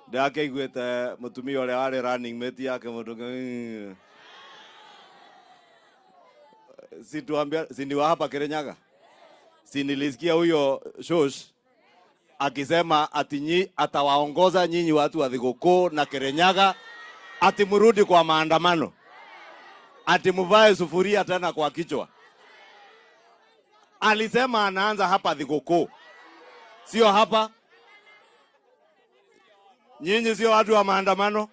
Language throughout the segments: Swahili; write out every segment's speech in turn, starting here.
Ndakĩiguĩte mũtumia ũrĩa warĩ running mate yake mũndũ si tuambia, si ni wa hapa Kirinyaga? Si nilisikia huyo shosh akisema ati atawaongoza nyinyi watu wa Thigũkũ na Kirinyaga ati mrudi kwa maandamano, ati muvae sufuria tena kwa kichwa. Alisema anaanza hapa Thigũkũ, sio hapa. Nyinyi sio watu wa maandamano.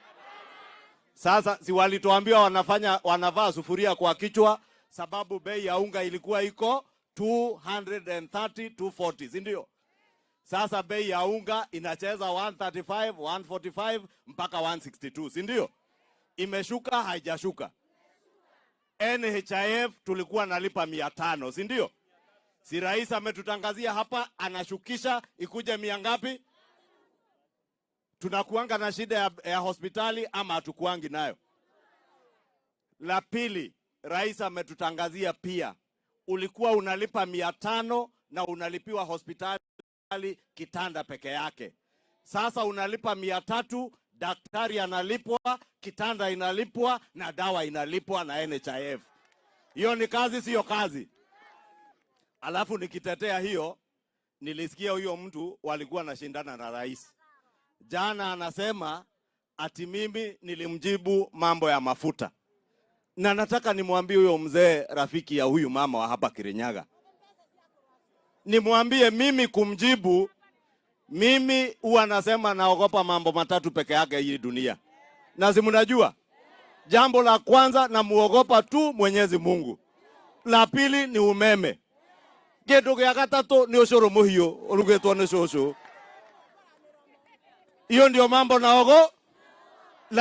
Sasa si walituambia wanafanya wanavaa sufuria kwa kichwa sababu bei ya unga ilikuwa iko 230 240, si ndio? Sasa bei ya unga inacheza 135, 145 mpaka 162, si ndio? Imeshuka haijashuka? NHIF tulikuwa nalipa 500, si ndio? Si rais ametutangazia hapa anashukisha ikuje mia ngapi? Tunakuanga na shida ya hospitali ama hatukuangi nayo? La pili, rais ametutangazia pia, ulikuwa unalipa 500 na unalipiwa hospitali kitanda peke yake. Sasa unalipa 300, daktari analipwa, kitanda inalipwa na dawa inalipwa na NHIF. Hiyo ni kazi, siyo kazi? Alafu nikitetea hiyo, nilisikia huyo mtu walikuwa nashindana na rais jana, anasema ati mimi nilimjibu mambo ya mafuta, na nataka nimwambie huyo mzee rafiki ya huyu mama wa hapa Kirinyaga, nimwambie mimi kumjibu, mimi huwa nasema naogopa mambo matatu peke yake hii dunia, na si mnajua, jambo la kwanza namuogopa tu Mwenyezi Mungu, la pili ni umeme, kindu gia gatatu ni ucuru muhiu urugitwo ni cucu. Hiyo ndio mambo naogo.